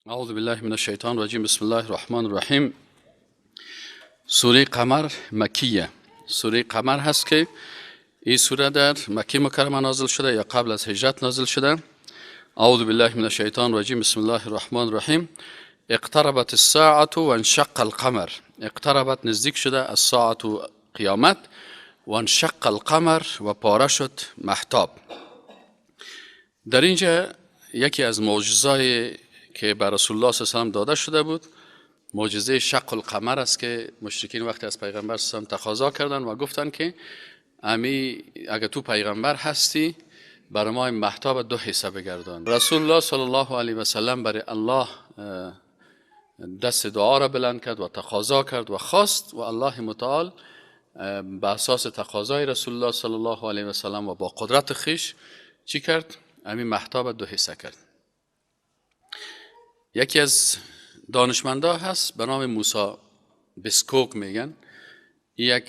اعوذ بالله من الشیطان الرجیم. بسم الله الرحمن الرحیم. سوره قمر مکیه. سوره قمر هست که این سوره در مکه مکرمه نازل شده یا قبل از هجرت نازل شده. اعوذ بالله من الشیطان الرجیم. بسم الله الرحمن الرحیم. اقتربت الساعة و انشق القمر. اقتربت نزدیک شده، الساعة قیامت، و انشق القمر و پاره شد مهتاب. در اینجا یکی از معجزای که بر رسول الله صلی الله علیه و داده شده بود، معجزه شق القمر است که مشرکین وقتی از پیغمبر صلی الله علیه و تقاضا کردن و گفتن که امی اگه تو پیغمبر هستی، برای ما این مهتاب دو حصه بگردان. رسول الله صلی الله علیه و سلم برای الله دست دعا را بلند کرد و تقاضا کرد و خواست و الله متعال به اساس تقاضای رسول الله صلی الله علیه و سلم و با قدرت خویش چی کرد؟ همین مهتاب دو حصه کرد. یکی از دانشمندا هست به نام موسی بسکوک میگن، یک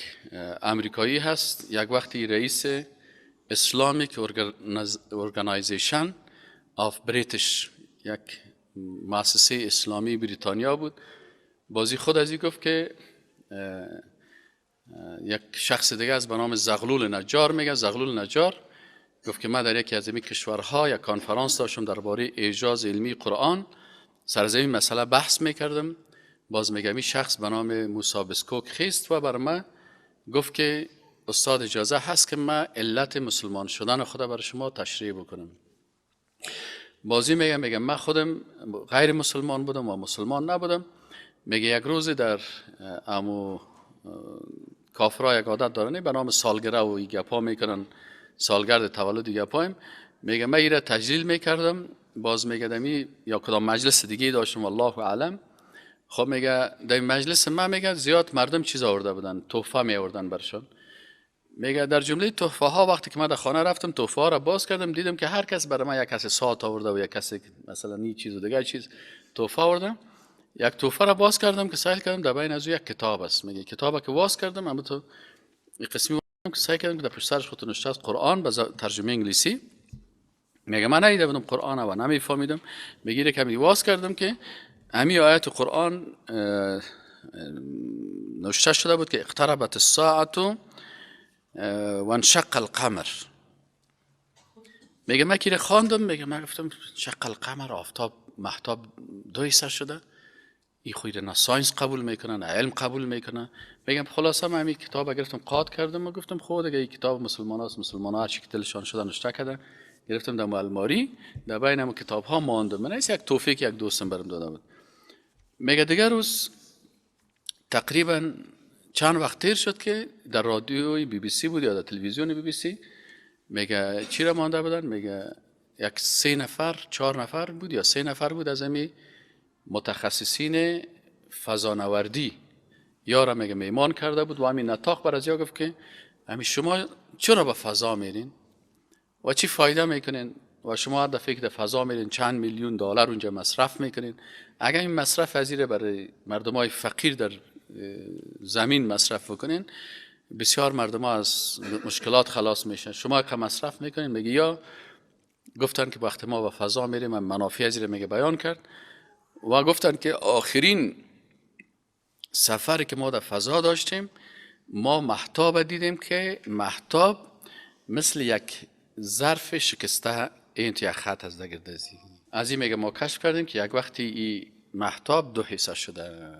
امریکایی هست. یک وقتی رئیس Islamic Organization of British، یک مؤسسه اسلامی بریتانیا بود. بازی خود از گفت که یک شخص دیگه از به نام زغلول نجار میگه. زغلول نجار گفت که من در یکی از این کشورها یک کنفرانس داشتم درباره اعجاز علمی قرآن، سر از این مسئله بحث میکردم. باز میگم این شخص به نام موسی بسکوک خیست و بر من گفت که استاد، اجازه هست که من علت مسلمان شدن خود برای شما تشریح بکنم؟ بازی میگم من خودم غیر مسلمان بودم و مسلمان نبودم. میگه یک روزی در امو کافرها یک عادت دارن به نام سالگره و گپا میکنن، سالگرد تولد گپایم. میگه من ایره تجلیل میکردم. باز میگه دمی یا کدام مجلس دیگه داشتم، الله اعلم. خب میگه در مجلس من میگه زیاد مردم چیز آورده بودن، تحفه می آوردن برشان. میگه در جمله تحفه ها وقتی که من در خانه رفتم، تحفه ها را باز کردم، دیدم که هر کس برای من یک کسی ساعت آورده و یک کسی مثلا این چیز و دیگه چیز تحفه آورده. یک تحفه را باز کردم که سیل کردم در بین از یک کتاب است. میگه کتاب که باز کردم، اما تو قسمی که سیل کردم که در پشت سرش خود نوشته است قرآن به ترجمه انگلیسی. میگه من ندیده بودم قرآن و نمیفهمیدم. میگه کمی باز کردم که همی آیت قرآن نوشته شده بود که اقتربت الساعة و انشق القمر. میگه من که خواندم، میگه من گفتم شق القمر، آفتاب مهتاب دو حصه شده، این خو ایره نه science قبول میکنه نه علم قبول میکنه. میگم خلاصه من همین کتاب گرفتم قات کردم و گفتم خود دیگه این کتاب مسلمان هاست، مسلمان ها هرچی که دلشان شده نوشته کردن. گرفتم در الماری در بین هم کتاب ها ماندم. من یک توفیق یک دوستم برم داده بود. میگه دیگر روز تقریبا چند وقت تیر شد که در رادیوی بی بی سی بود یا در تلویزیون بی بی سی، میگه چی را مانده بودن؟ میگه یک سه نفر، چهار نفر بود یا سه نفر بود از امی متخصصین فضانوردی یا را میگه میمان کرده بود و همین نطاق بر از گفت که همین شما چرا به فضا میرین و چی فایده میکنین و شما هر دفعه که در فضا میرین چند میلیون دلار اونجا مصرف میکنین، اگر این مصرف از برای مردم های فقیر در زمین مصرف بکنین، بسیار مردم ها از مشکلات خلاص میشن، شما که مصرف میکنین. میگه یا گفتن که وقت ما به فضا میریم و منافع از میگه بیان کرد و گفتن که آخرین سفر که ما در فضا داشتیم، ما مهتاب دیدیم که مهتاب مثل یک ظرف شکسته این یک خط از دگردزی از این. میگه ما کشف کردیم که یک وقتی این مهتاب دو حصه شده.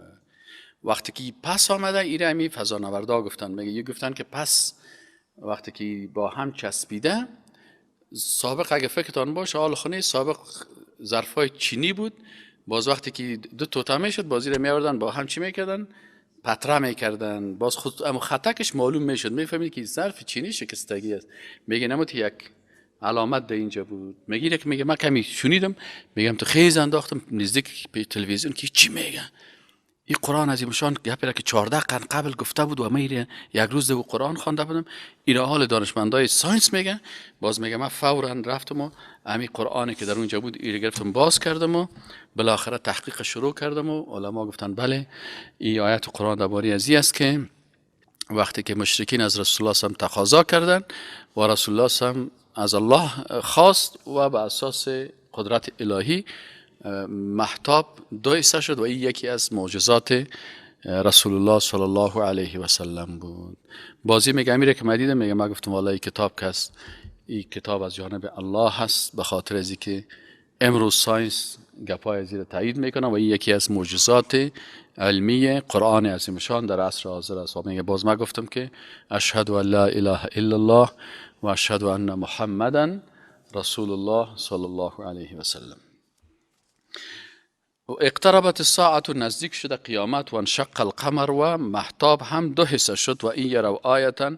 وقتی که پس آمده، ایره همی فضانوردا گفتن، میگه یه گفتن که پس وقتی که با هم چسبیده، سابق اگه فکرتان باشه حال خونه سابق ظرفای چینی بود، باز وقتی که دو توته میشد، بازی رو میآوردن با هم چی میکردن؟ پتره میکردن. باز خود اما خطکش معلوم میشد، میفهمید که ظرف چینی شکستگی است. میگه نمود یک علامت در اینجا بود. میگه که میگه من کمی شنیدم، میگم تو خیز انداختم نزدیک به تلویزیون که چی میگه. این قرآن عظیم شان گپی که 14 قرن قبل گفته بود و من یک روز دو قرآن خوانده بودم، این حال دانشمندای science میگه. باز میگه من فورا رفتم و همین قرآنی که در اونجا بود ایره گرفتم باز کردم و بالاخره تحقیق شروع کردم و علما گفتن بله، این آیت قرآن درباره ازی است که وقتی که مشرکین از رسول الله صلی تقاضا کردن و رسول الله صلی از الله خواست و به اساس قدرت الهی مهتاب دو حصه شد و این یکی از معجزات رسول الله صلی الله علیه و سلم بود. بازی میگه امیره که من دیدم، میگه من گفتم والله این کتاب کس، این کتاب از جانب الله هست، به خاطر از اینکه امروز science گپای زیر تایید میکنه و این یکی از معجزات علمی قرآن عظیم شان در عصر حاضر است. و میگه باز من گفتم که اشهد ان لا اله الا الله و اشهد ان محمدا رسول الله صلی الله علیه و سلم. و اقتربت الساعة، نزدیک شده قیامت، و انشق القمر و مهتاب هم دو حصه شد، و إن يروا آية،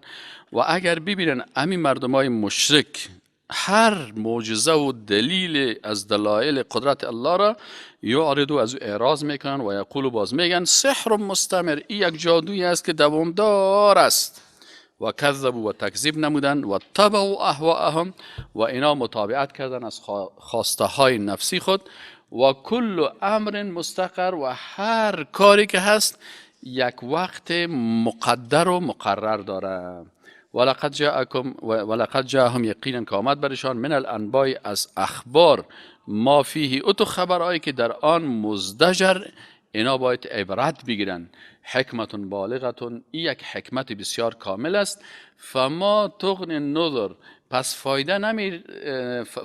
و اگر ببینن امی مردمای مشرک هر معجزه و دلیل از دلایل قدرت الله را، يعرضوا، از او اعراض میکنن، و يقولوا، باز میگن سحر مستمر، این یک جادویی است که دوامدار است. و كذبوا، و تکذیب نمودن، و اتبعوا أهواءهم، و اینا متابعت کردن از خواسته های نفسی خود، و كل أمر مستقر، و هر کاری که هست یک وقت مقدر و مقرر داره. ولقد جاءكم ولقد جاءهم، یقینا که آمد برشان، من الأنباء، از اخبار، ما فيه، او تو خبرهایی که در آن مزدجر، اینا باید عبرت بگیرن. حكمة بالغة، این یک حکمت بسیار کامل است. فما تغن النذر، پس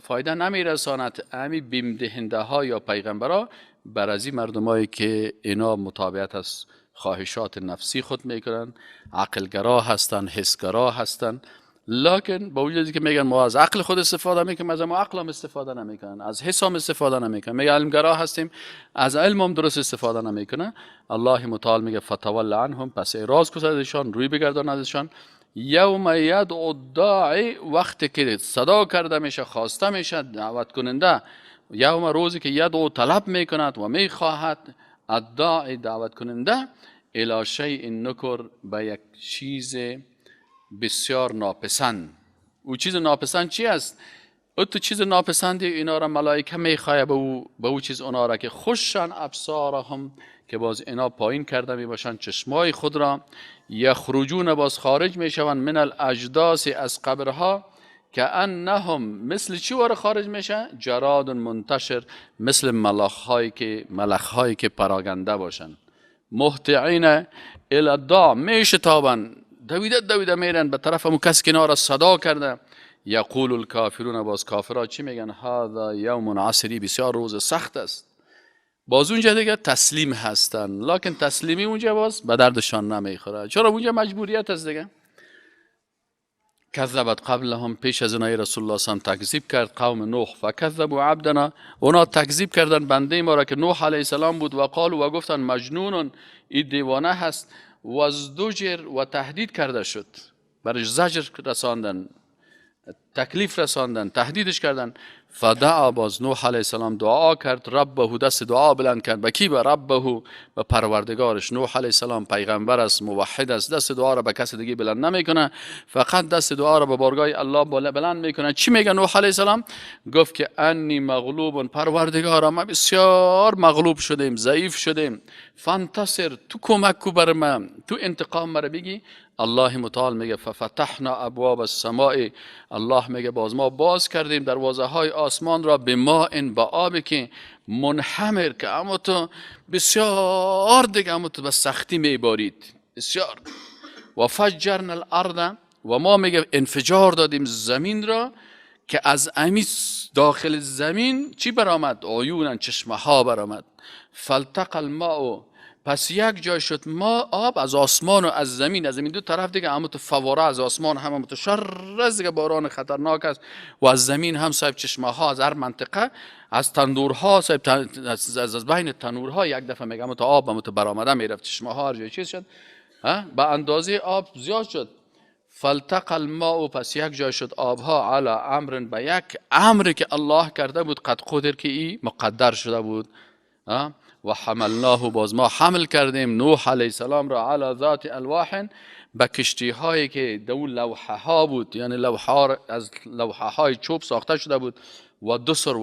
فایده نمی رساند امی بیم دهنده ها یا پیغمبرا بر از این مردمایی که اینا متابعت از خواهشات نفسی خود میکنن، عقلگرا هستن، حسگرا هستن. لکن با وجودی که میگن ما از عقل خود استفاده میکنیم، از ما عقل هم استفاده نمیکنن، از حس هم استفاده نمیکنن. میگه علمگرا هستیم، از علم هم درست استفاده نمیکنه. الله متعال میگه فتول عنهم، پس اعراض کن ازشان، روی بگردان ازشان. يوم يدعو الداعي، وقتی که صدا کرده میشه، خواسته میشه دعوت کننده. يوم، روزی که يدعو، طلب میکند و میخواهد، الداعي، دعوت کننده، إلى شيء نكر، به یک چیز بسیار ناپسند. او چیز ناپسند چی است؟ او تو چیز ناپسندی اینا را ملائکه میخواه به او چیز اونا را که خش عن أبصارهم، که باز اینا پایین کرده می باشند چشمای خود را. يخرجون، باز خارج می شوند، من الأجداث، از قبرها، كأنهم، مثل چی واره خارج میشه؟ جراد منتشر، مثل ملخ هایی که پراگنده باشند. مهطعين إلى الداع، میشتابن، دویده دویده میرن به طرف همون کسی که اینا را صدا کرده. يقول الكافرون، باز کافرها چی میگن؟ هذا يوم عسر، بسیار روز سخت است. باز اونجا دیگه تسلیم هستن، لکن تسلیمی اونجا باز به دردشان نمیخوره. چرا؟ اونجا مجبوریت است دیگه. كذبت قبلهم، پیش از اینای رسول الله صلی تکذیب کرد قوم نوح. فكذبوا عبدنا، اونا تکذیب کردن بنده ما را که نوح علیه السلام بود. و قالوا، و گفتن مجنون، این دیوانه هست. وازدجر، و تهدید کرده شد، برش زجر رساندن، تکلیف رساندن، تهدیدش کردن. فدعا، باز نوح علیه السلام دعا کرد، ربه، دست دعا بلند کرد. به کی؟ به ربه، به پروردگارش. نوح علیه السلام پیغمبر است، موحد است، دست دعا را به کس دیگه بلند نمیکنه، فقط دست دعا را به بارگاه الله بلند میکنه. چی میگه نوح علیه السلام؟ گفت که أني مغلوب، پروردگارا ما بسیار مغلوب شدیم، ضعیف شدیم، فانتصر، تو کمک کو بر من، تو انتقام مرا بگی. الله متعال میگه ففتحنا أبواب السماء، الله میگه باز ما باز کردیم دروازه های آسمان را، بماء، با آبی که منهمر، که اما تو بسیار دیگه اما تو به سختی میبارید بسیار. و فجرنا الأرض، و ما میگه انفجار دادیم زمین را که از امی داخل زمین چی برآمد؟ عيونا، چشمه ها برآمد. فالتقى الماء، پس یک جای شد ما آب از آسمان و از زمین، از زمین دو طرف دیگه اما تو فواره از آسمان هم اما تو شر دیگه باران خطرناک است و از زمین هم صاحب چشمه ها، از هر منطقه، از تندورها صاحب، از بین تنورها یک دفعه میگه تو آب اما تو برآمده میرفت، چشمه ها هر جای چیز شد، به اندازه آب زیاد شد. فالتقى الماء، پس یک جای شد آبها، على أمر، به یک امر که الله کرده بود، قد قدر، که ای مقدر شده بود. و حملناه، باز ما حمل کردیم نوح علیه السلام را، على ذات ألواح، به کشتی هایی که دو لوحه ها بود، یعنی لوحه از لوحه های چوب ساخته شده بود و دسر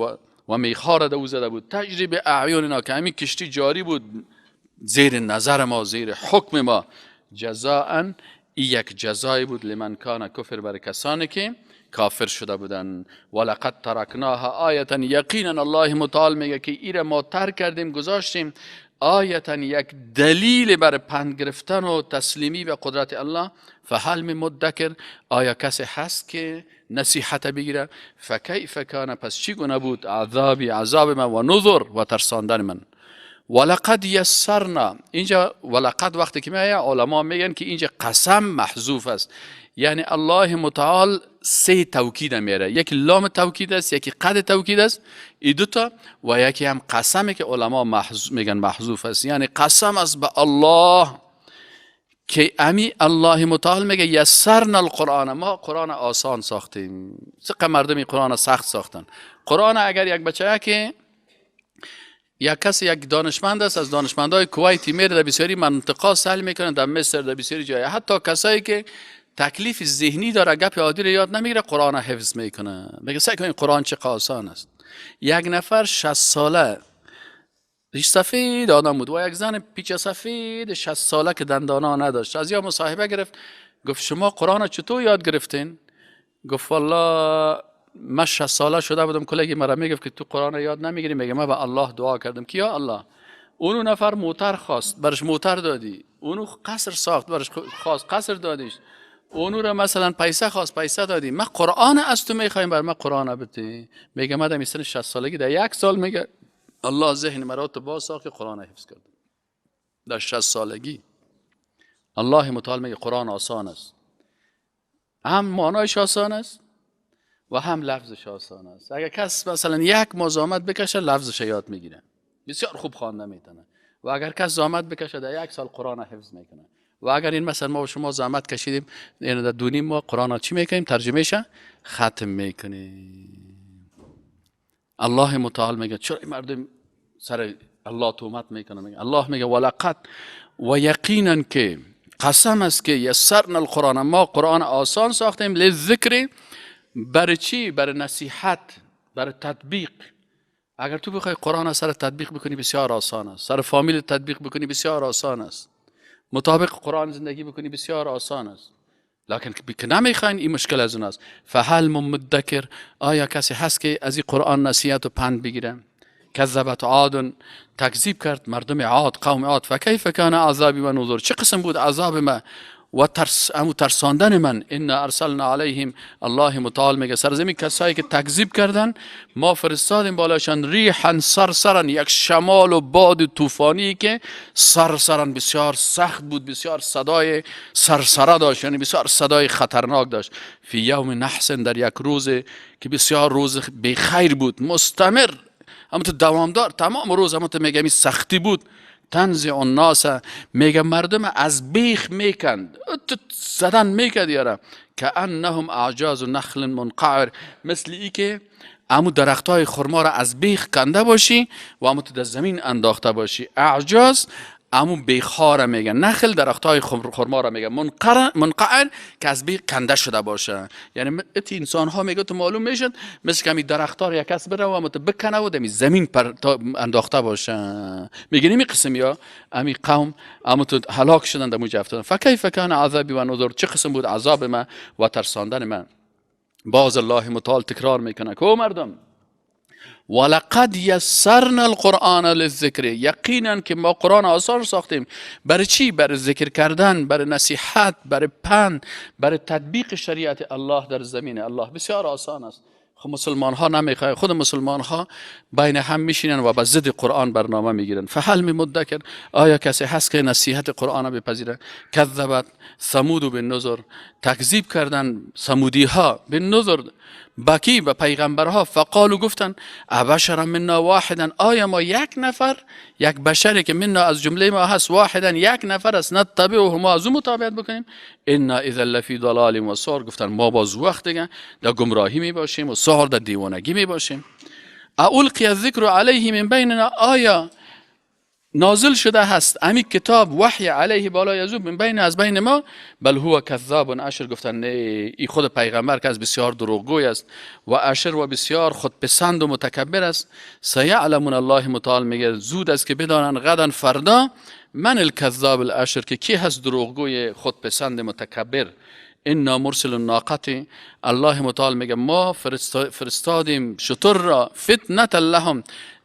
و میخ را دو زده بود. تجري بأعيننا، که همین کشتی جاری بود زیر نظر ما، زیر حکم ما. جزاء، یک جزایی بود، لمن كان كفر، برای کسانی که کافر شده بودن. ولقد ترکناها آیة، یقینا الله متعال میگه که ایره ما ترک کردیم، گذاشتیم آیة، یک دلیل بر پند گرفتن و تسلیمی به قدرت الله. فهل من مدکر، آیا کسی هست که نصیحت بگیره؟ فکیف کان، پس چگونه بود عذابی، عذاب من، و نذر، و ترساندن من. ولقد یسرنا، اینجا ولقد وقتی که میایه علما میگن که اینجا قسم محذوف است، یعنی الله متعال سه توکید میاره، یکی لام توکید است، یکی قد توکید است، این دوتا، و یکی هم قسمی که علما میگن محذوف است، یعنی قسم است به الله که امی الله متعال میگه یسرنا القرآن، ما قرآن آسان ساختیم. چقدر مردم قرآن سخت ساختن. قرآن اگر یک بچه که یک کسی یک دانشمند است، از دانشمندای کویتی، میره در بسیاری منطقه سیل میکنه، در مصر، در بسیاری جای، حتی کسایی که تکلیف ذهنی داره، گپ عادی رو یاد نمیگیره، قرآن حفظ میکنه. میگه سیل کنین قرآن چه آسان است. یک نفر 60 ساله، ریش سفید آدم بود، و یک زن پیچه سفید 60 ساله که دندانا نداشت، از یا مصاحبه گرفت، گفت شما قرآن چطور یاد گرفتین؟ گفت والله من 60 ساله شده بودم، کلگی مرا میگفت که تو قرآن یاد نمیگیری. میگه من به الله دعا کردم که یا الله، اونو نفر موتر خواست، برش موتر دادی، اونو قصر ساخت، برش خواست قصر دادیش، اونو را مثلا پیسه خواست، پیسه دادی، من قرآن از تو میخوایم، بر من قرآن بده. میگه من در سن 60 سالگی در یک سال، میگه الله ذهن مرا تو باز ساخت که قرآن حفظ کردم در 60 سالگی. الله متعال میگه قرآن آسان است، هم معنایش آسان است و هم لفظش آسان است. اگر کس مثلا یک ماه زحمت بکشه، لفظش یاد میگیره، بسیار خوب خوانده میتونه، و اگر کس زحمت بکشه، در یک سال قرآن حفظ میکنه. و اگر این مثلا ما و شما زحمت کشیدیم، یعنی در 2.5 ماه قرآن چی میکنیم؟ ترجمهش ختم میکنیم. الله متعال میگه چرا مردم سر الله تهمت میکنه؟ میگه الله میگه ولقد، و یقینا که قسم است که یسرنا القرآن، ما قرآن آسان ساختیم. للذکر، برای چی؟ برای نصیحت، برای تطبیق. اگر تو بخوای قرآن سر تطبیق بکنی، بسیار آسان است. سر فامیل تطبیق بکنی، بسیار آسان است. مطابق قرآن زندگی بکنی، بسیار آسان است. لکن که نمیخواین، این مشکل از اون است. فهل من مدکر، آیا کسی هست که از این قرآن نصیحت و پند بگیره؟ کذبت عاد، تکذیب کرد مردم عاد، قوم عاد. فکیف کان عذابی و نذر، چه قسم بود عذاب ما و ترس، امو ترساندن من. انا ارسلنا علیهم، الله متعال میگه سرزمین کسایی که تکذیب کردن، ما فرستادیم بالاشان ریحا صرصرا، یک شمال و باد طوفانی که صرصرا، بسیار سخت بود، بسیار صدای صرصره داشت، یعنی بسیار صدای خطرناک داشت. فی یوم نحس، در یک روز که بسیار روز بخیر بود، مستمر، همون تو دوامدار، تمام روز همون تو میگه سختی بود. تنزع الناس، میگه مردم از بیخ میکند، زدن میکد یاره، کأنهم اعجاز نخل منقعر، مثل ای که امو درخت های خرما را از بیخ کنده باشی و امو تو در زمین انداخته باشی. اعجاز امو بیخ را میگه، نخل درخت های خرما را میگه، منقعر که از بیخ کنده شده باشه. یعنی ات انسان ها میگه تو معلوم میشد مثل که درخت ها یک کس بره و امو تو بکنه و دمی زمین پر انداخته باشه. میگه نمی قسم یا امی قوم امو تو هلاک شدن، در افتادن. فکیف کان عذابی و نذر، چه قسم بود عذاب من و ترساندن من. باز الله متعال تکرار میکنه که مردم، ولقد یسرنا القرآن للذکر، یقینا که ما قرآن آسان ساختیم. برای چی؟ برای ذکر کردن، برای نصیحت، برای پند، برای تطبیق شریعت الله در زمین الله. بسیار آسان است. خب مسلمان ها نمیخواه، خود مسلمان ها بین هم میشینن و به ضد قرآن برنامه میگیرن. فهل من مدکر، آیا کسی هست که نصیحت قرآن بپذیره؟ کذبت ثمود بالنذر، تکذیب کردن ثمودی ها بالنذر، بکی؟ به پیغمبرها. فقالوا، گفتن ابشرا منا واحدا، آیا ما یک نفر، یک بشری که منا از جمله ما هست، واحدا یک نفر است، نتبعه، ما از او متابعت بکنیم، انا اذا لفی ضلال و سعر. گفتن ما باز وقت دیگه در گمراهی می باشیم و سعر، در دیوانگی می باشیم. أألقی الذکر علیه من بیننا، آیا نازل شده هست امی کتاب، وحی، علیه بالای از او، من بین از بین ما، بل هو کذاب اشر. گفتن نه، ای خود پیغمبر که از بسیار دروغگوی است و اشر و بسیار خودپسند و متکبر است. سیعلمون، الله متعال میگه زود است که بدانن، غدا فردا، من الکذاب الاشر، که کی هست دروغگوی خودپسند متکبر. انا مرسل الناقة، الله متعال میگه ما فرستادیم شتر را، فتنة لهم،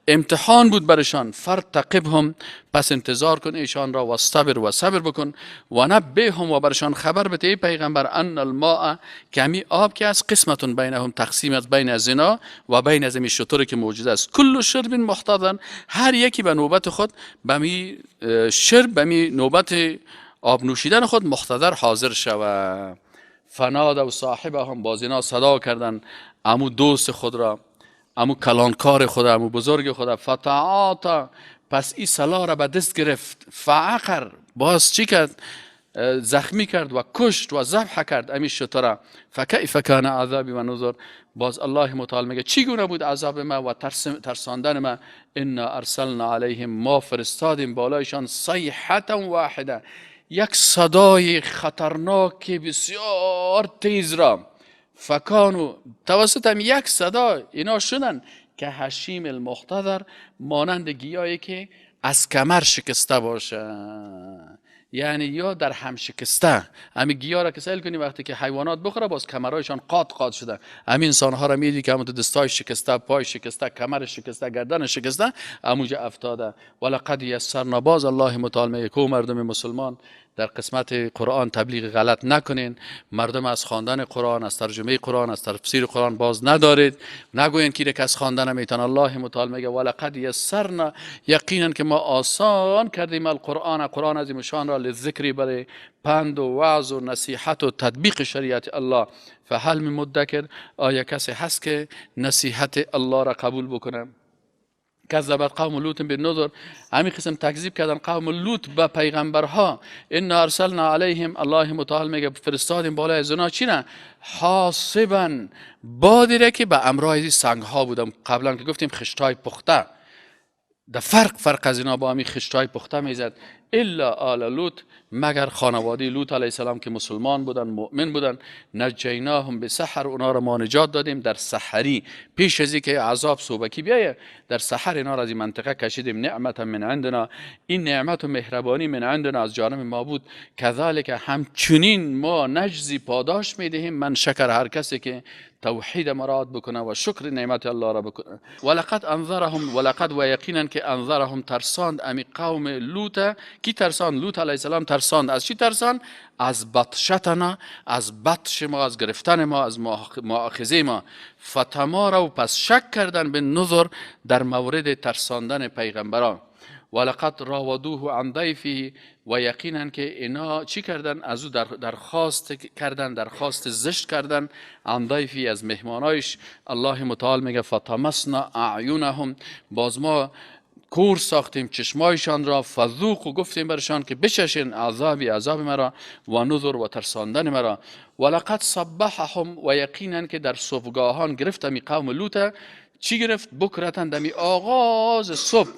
امتحان بود برشان، فارتقبهم، پس انتظار کن ایشان را، واصطبر و صبر بکن، و نبئهم و برشان خبر بده ای پیغمبر، ان الماء که آب که از قسمة بینهم، تقسیم از بین از اینا و بین از این شتر که موجود است، کل شرب محتضر، هر یکی به نوبت خود به می شرب، به می نوبت آب نوشیدن خود محتضر حاضر شود. فنادوا صاحبهم، باز اینا صدا کردن امو دوست خود را، امو کلانکار خود، امو بزرگ خود، فتعاطی، پس این سلاح را به دست گرفت، فعقر، باز چی کرد؟ زخمی کرد و کشت و ذبح کرد امی شتره. فکیف کان عذابی و نذر، باز الله متعال میگه چگونه بود عذاب ما و ترساندن ما؟ انا ارسلنا علیهم، ما فرستادیم بالایشان، صیحة واحدة، یک صدای خطرناک بسیار تیز را، فکانوا، توسط هم یک صدا اینا شدن کهشیم المحتضر، مانند گیاهی که از کمر شکسته باشه، یعنی یا در هم شکسته. همین گیاه را که سیل کنی وقتی که حیوانات بخوره باز کمرایشان قات قات شده، همین انسان ها را میدی که همون دستای شکسته، پای شکسته، کمر شکسته، گردن شکسته، همونجا افتاده. ولقد یسرنا، باز الله متعال میگه کو مردم مسلمان در قسمت قرآن تبلیغ غلط نکنین، مردم از خواندن قرآن، از ترجمه قرآن، از تفسیر قرآن باز ندارید، نگوین که کس خواندن نمیتونه. الله متعال میگه ولقد یسرنا، یقینا که ما آسان کردیم القرآن، قرآن عظیم شان را، للذکر، برای پند و وعظ و نصیحت و تطبیق شریعت الله. فهل من مدکر، آیا کسی هست که نصیحت الله را قبول بکنه؟ کذبت قوم لوط بالنذر، همین قسم تکذیب کردن قوم لوط به پیغمبرها. انا ارسلنا علیهم، الله متعال میگه فرستادیم بالای از اونا چی نه؟ حاصبا، بادی که به امرای سنگ ها بودم، قبلا که گفتیم خشتای پخته، در فرق از اینا با همین خشتای پخته میزد. الا آل لوط، مگر خانواده لوط علیه السلام که مسلمان بودن، مؤمن بودن. نجیناهم بسحر، اونا را ما نجات دادیم در سحری، پیش از که عذاب صبحکی بیایه در سحر اینا را از این منطقه کشیدیم. نعمة من عندنا، این نعمت و مهربانی من عندنا از جانب ما بود. کذالک، همچنین ما نجزی پاداش میدهیم من شکر، هر کسی که توحید مراد بکنه و شکر نعمت الله را بکنه. ولقد انذرهم، ولقد و یقینا که انذرهم ترساند امی قوم لوط. کی ترساند؟ لوط علیه السلام ترساند. از چی ترساند؟ از بطشتنا، از بطش ما، از گرفتن ما، از مؤاخذه ما. فتماروا، پس شک کردن بالنذر، در مورد ترساندن پیغمبران. ولقد راودوه عن ضیفه، و یقینا که اینا چی کردن؟ از او درخواست کردن، درخواست زشت کردن، عن ضیفه، از مهمانایش. الله متعال میگه فطمسنا اعینهم، باز ما کور ساختیم چشمایشان را. فذوقوا، گفتیم برشان که بچشین عذابی، عذاب مرا، و نذر، و ترساندن مرا. ولقد صبحهم، و یقینا که در صبحگاهان گرفت می قوم لوط. چی گرفت؟ بکرة، دمی آغاز صبح،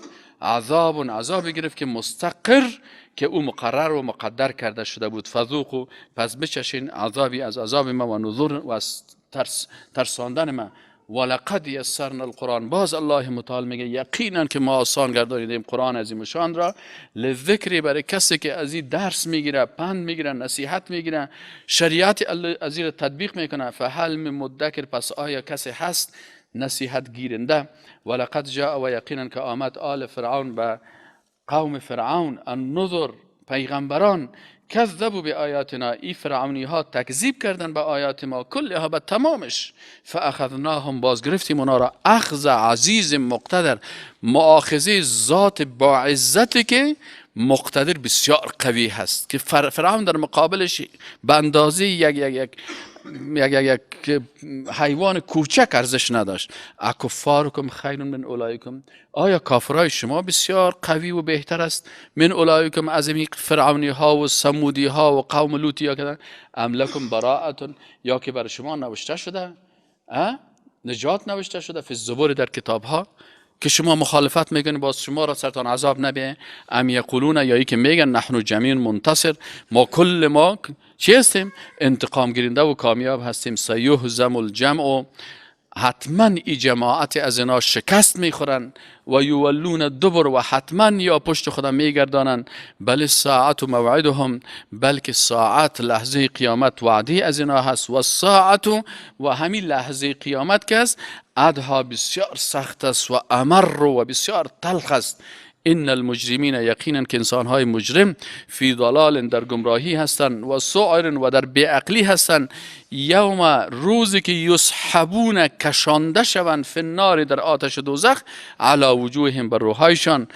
عذاب، عذاب گرفت که مستقر، که او مقرر و مقدر کرده شده بود. فذوقوا، پس بچشین عذابی، از عذاب ما، و نذر، و از ترساندن ما. ولقد یسرنا القرآن، باز الله متعال میگه یقینا که ما آسان گردانیدیم قرآن عظیم شان را للذکر، برای کسی که از این درس میگیره، پند میگیره، نصیحت میگیره، شریعت از این تطبیق میکنه. فهل من مدکر، پس آیا کسی هست نصیحت گیرنده؟ ولقد جاء، و یقینا که آمد آل فرعون، به قوم فرعون، النذر، پیغمبران. کذبوا بآیاتنا، ای فرعونی ها تکذیب کردن به آیات ما، کلها، به تمامش. فاخذناهم، باز گرفتیم اونا را، اخذ عزیز مقتدر، مؤاخذه ذات با عزتی که مقتدر، بسیار قوی هست، که فرعون در مقابلش به اندازه یک حیوان کوچک ارزش نداشت. اکفارکم خیر من اولئکم، آیا کافرای شما بسیار قوی و بهتر است من اولئکم، از این فرعونی ها و ثمودی ها و قوم لوطی ها کردن؟ ام لکم براءة، یا که بر شما نوشته شده، نجات نوشته شده، فی الزبر، در کتاب ها، که شما مخالفت میکنید باز شما را سرتان عذاب نبیه؟ ام یقولون، یا ای که میگن نحن جمیع منتصر، ما کل ما چی هستیم؟ انتقام گیرنده و کامیاب هستیم. سیهزم الجمع. حتما ای جماعت از اینا شکست میخورن و یولون الدبر و حتما یا پشت خدا میگردانن. بل الساعة موعدهم، بلکه ساعت لحظه قیامت وعده از اینا هست. و الساعة و همین لحظه قیامت که است ادها بسیار سخت است و امر و بسیار تلخ است. ان المجرمین یقینا که انسانهای مجرم فی ضلال در گمراهی هستند و سعر و در بیعقلی هستند. یوم روزی که یسحبون کشانده شوند فی النار در آتش دوزخ علی وجوههم بر روحایشان.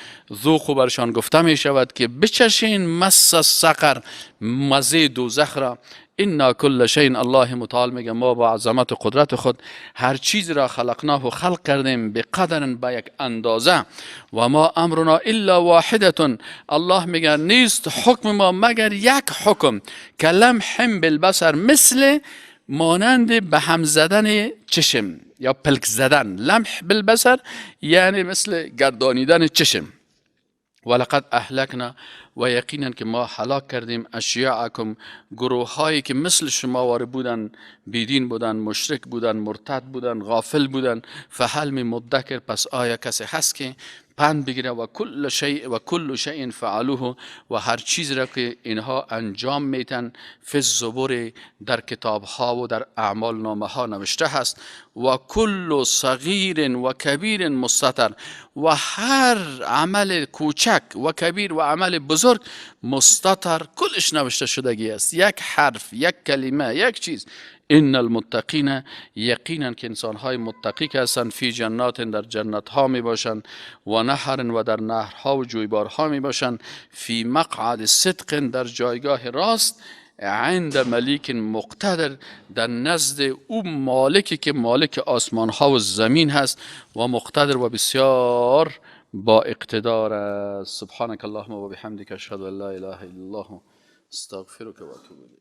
ذوقوا برشان گفته می شود که بچشین مس السقر مزه دوزخ را. انا کل شیء، الله متعال میگه ما با عظمت و قدرت خود هر چیز را خلقناه و خلق کردیم به قدر به یک اندازه. و ما امرنا الا واحده، الله میگه نیست حکم ما مگر یک حکم، کلمح بالبصر مثل مانند به هم زدن چشم یا پلک زدن. لمح بالبصر یعنی مثل گردانیدن چشم. ولقد اهلکنا و یقینا که ما هلاک کردیم اشیاعکم گروه هایی که مثل شما واره بودن، بیدین بودن، مشرک بودن، مرتد بودن، غافل بودن. فهل من مدکر، پس آیا کسی هست که پند بگیره؟ و کل شیء و کل شیء فعلوه و هر چیز را که اینها انجام میتن فی الزبر در کتاب ها و در اعمال نامه ها نوشته هست. و کل صغیر و کبیر مستطر و هر عمل کوچک و کبیر و عمل بزرگ مستطر کلش نوشته شدگی است، یک حرف، یک کلمه، یک چیز. ان المتقین یقینا که انسانهای متقی که هستند فی جنات در جنت ها می باشند و نهر و در نهرها و جویبارها می باشند، فی مقعد صدق در جایگاه راست، عند ملیک مقتدر در نزد او مالکی که مالک آسمان ها و زمین هست و مقتدر و بسیار با اقتدار است. سبحانك اللهم و بحمدک اشهد ان لا اله الا الله استغفرك و اتوب الیک.